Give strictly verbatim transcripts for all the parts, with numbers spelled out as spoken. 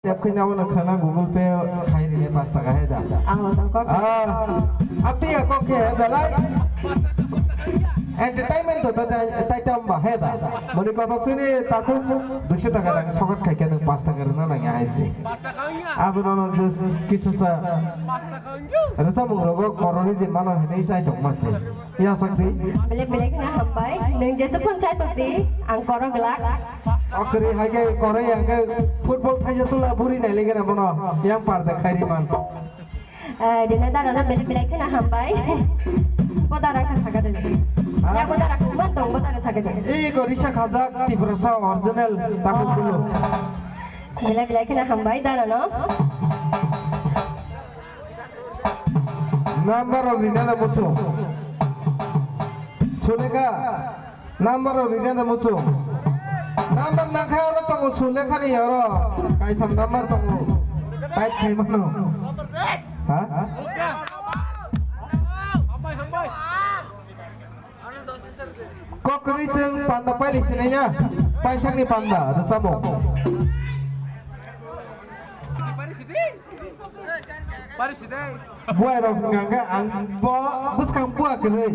Yap khe nabo no khana Google Pay khai rini paanch taka he da. Amo tong kok. Ah, abdi ya kok khe belai. Entertainment to ta tai tam ba he da. Moni kotok sini takhuk duiso taka rang sokat khai khe nwng paanch taka rwna nang ya hai se. Abo no no just kisa sa. Rwchapmung rogo koroni je mano hinwi chai tongma se. Ya sakdi. Belai belai kheno hambai. Nwng jesa phone chai tokdi, ang korok glak. Okri hai khe koroi ang khe football thaija tula buri nai lege na bono. Yang par de khairi man. Eh, dina dara no belai belai kheno hambai. Bodara kha sakade. Ha? Ya bodara kha man tong bodara sakade. Ei go risa khajak Tiprasa original tapu kulo. Belai belai kheno hambai dara no. Number rok rina da musu. Sulekha. Number rok rina da musu. Number nangkha oro tongo Sulekhani oro. Kaitham number tongo. Type khai mano. Ha? Kok kwrwi chwng panda paili sinai na, paithakni panda rwchapmung. Buai rok hwnkha hwnkhe ang bo bwskang bua kwrwi.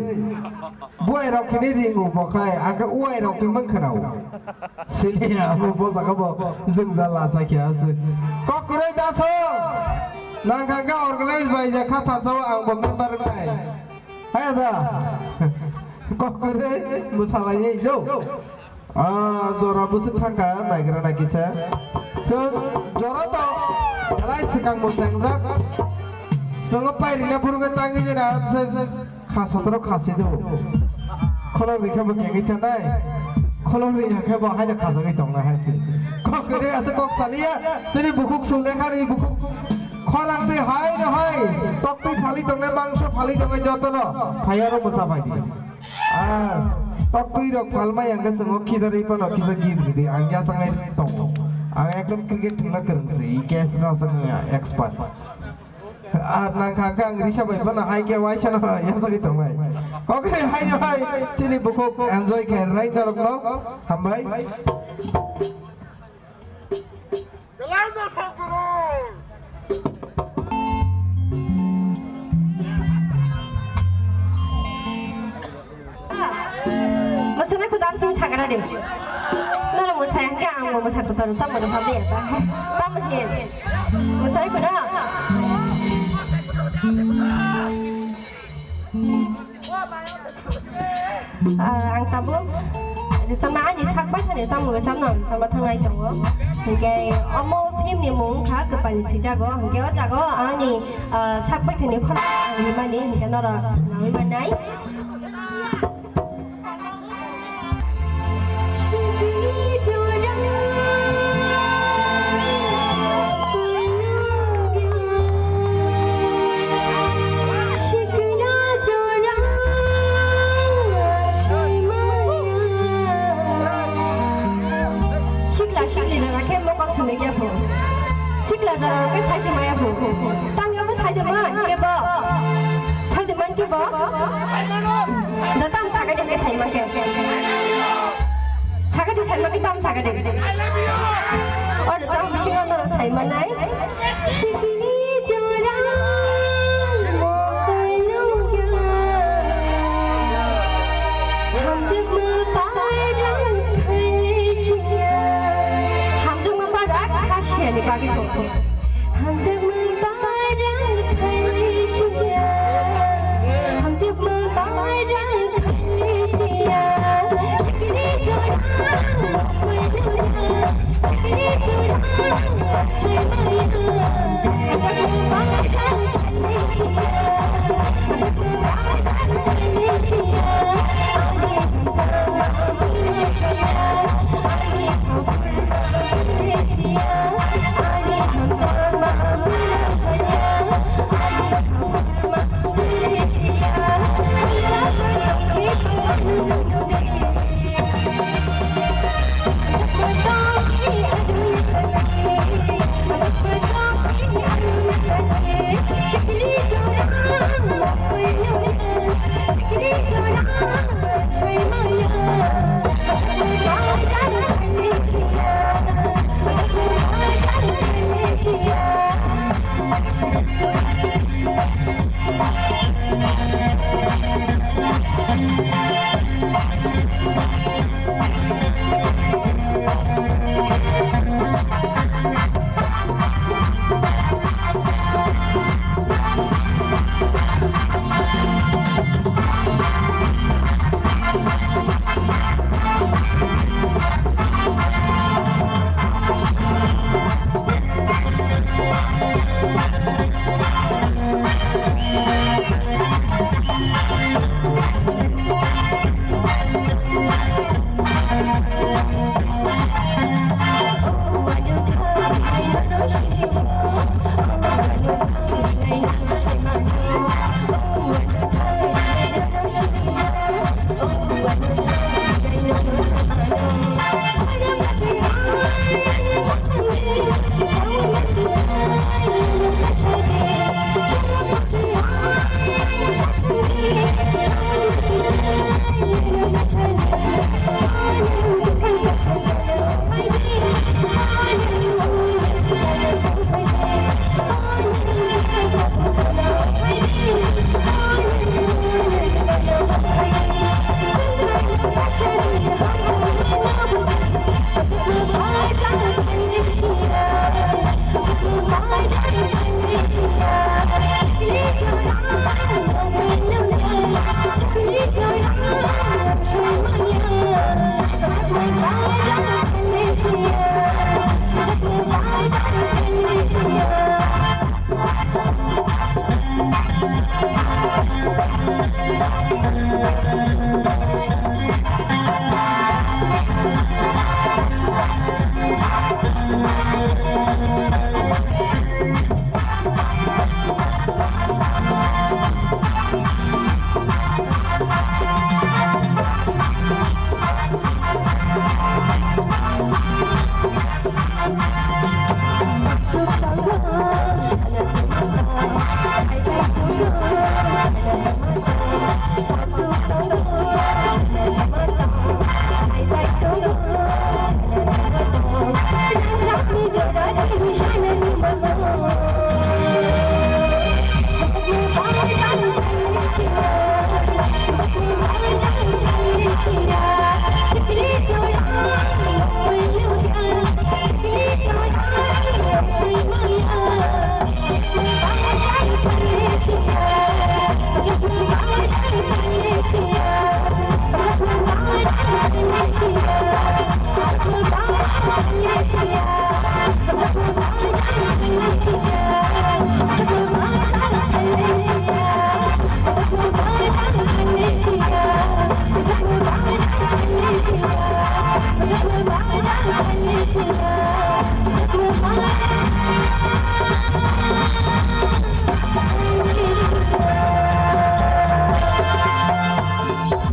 Buai rok hwnwi ringo bo khai, ang khe uai rok hwnwi mang khwnao. Sini abo bo jaga bo jwngjal la chakya aswk. Kok kwrwi daso. Nang hwnkha hwnkhe organize bai ja kha thansa o ang bo member wngnai. Hai da. Kok kwrwi mwsalaiwi do. Ah, jora bwswk thangkha naigra naikisa. Chwng jora to belai swkang mwchangjak. Chwngno pai rina phuru khe tangwi jena chwng kha sotoro kha sido. Kholok rikha bo kengwi thanai. Kholok ri hakhe bo haino khajagwi tongnai hai se. Kok kwrwi aswk kok saliya. Chini bukhuk Sulekhani bukhuk. Khorang twi hai no hai, tok twi phali tongnai, mangso phali tongnai jotono phai aro mwsa phai di. Ah, tok twi rok phalmai ang khe chwngo khidarwi phano kisa gift ridi, ang yachang nai tongo. Ang ekdom cricket thwngna kwrwng se, i catch rw chang expert. Ar nang kha khe ang risa bai phano hai khe waisa no yachagwi tongnai. Kok khe hai no hai, chini bukhuk enjoy khe rwnai norok no, hambai. Belai no thok bro. Masana kudam sim sakara de. Nara musai hake ang mo musak kotor sa mo ha de ta. Tam hin. Musai kuda. Ah, ang tabuk rwchapna ani sak baithani chamung rwchapna ang rwchapna thangnai tongo. Hinkhe omo film ni mung wngkha Kwpal ni Sijago. Hinkhe o jaga o ani, ah, sak baithani khorang ang rimani hinkhe norok naui mannai. Sikla sikli jora khe mokol swnwi khe pho. Sikla jora rok khe sai se maya pho. Tang yo sai de man khe bo. Sai de man khe bo. Da tam saga de khe sai man khe. Saga de sai man khe tam saga de. Or tam singa noro sai man nai. Sikli jora mokol nungya. Hamjakma para khasia. Hamjakma para khasia ni bagwi kok. Hamjakma para khasia. Hamjakma para khasia. Sikli jora mokol nungya.